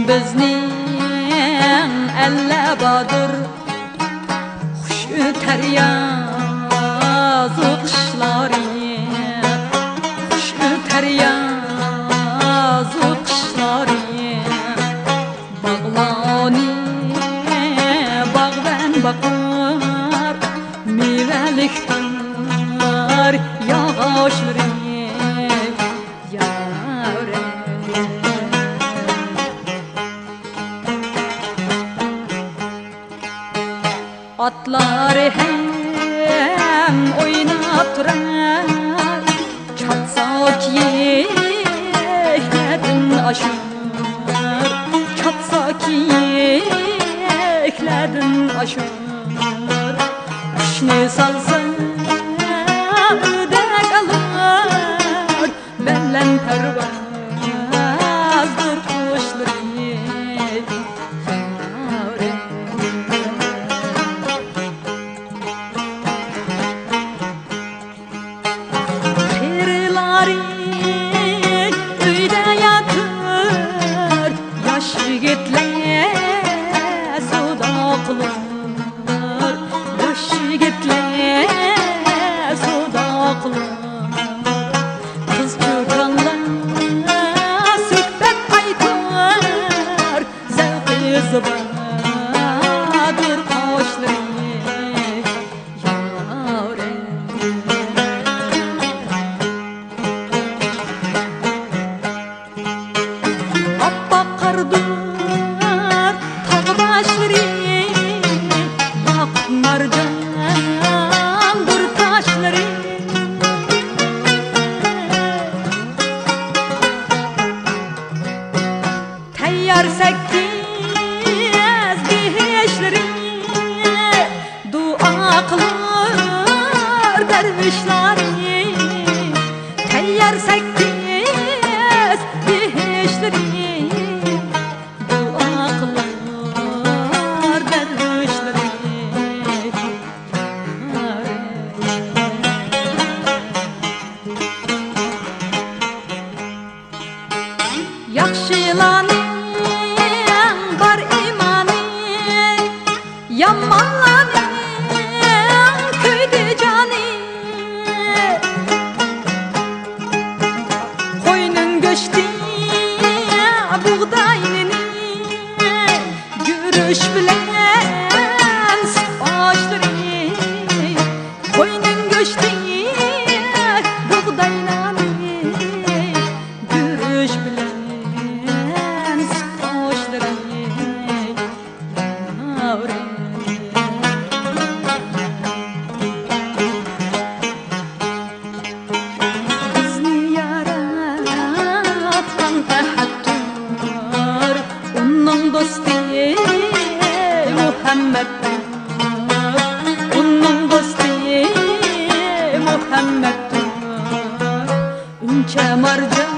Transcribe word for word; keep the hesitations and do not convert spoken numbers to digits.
بىزنىڭ ئەللەر باردۇر، خۇش تەريازۇ قىشلارى، خۇش تەريازۇ قىشلارى. باغلارنى باغۋەن باقار، مېۋەلىك تار ياغاچلىرى. يارەم. ئاتلار ھەم ئويناپ تۇرار، چاتسا كېيىكلەردىن ئاشۇر، چاتسا كېيىكلەردىن ئاشۇر. قۇشنى سالسا ئۆردەك ئالار، بەلەن پەرۋازدۇر قۇشلىرى. قېرىلارى ئۆيدە ياتىدۇ، ياش يىگىتلەر سودا قىلىدۇ. ياش يىگىتلەر سودا قىلار، قىز چوكانلار سۆھبەت ئېيتار، زەۋقى زىبادۇر قاشلىرى. يارەم. ئاپئاق قاردۇر تاغ باشلىرى، ياقۇت مارجاندۇر تاشلىرى. تەييار سەككىز بېھىشلىرى، دۇئا قىلار دەرۋىشلىرى، تەييار سەككىز بېھىشلىرى، دۇئا قىلار دەرۋىشلىرى. ياخشىلارنىڭ بار ئىمانى، يامانلارنىڭ كۆيدى جانى. قوينىڭ گۆشى، بۇغداي نېنى، گۈرۈچ بىلەن سۈت ئاشلىرى. قوينىڭ گۆشى، بۇغداي نانى، گۈرۈچ بىلەن سۈت ئاشلىرى. بىزنى ياراتقان ئەھەدتۇر، ئۇنىڭ دوستى مۇھەممەدتۇر، ئۇنىڭ دوستى مۇھەممەدتۇر. ئۈنچە مارجان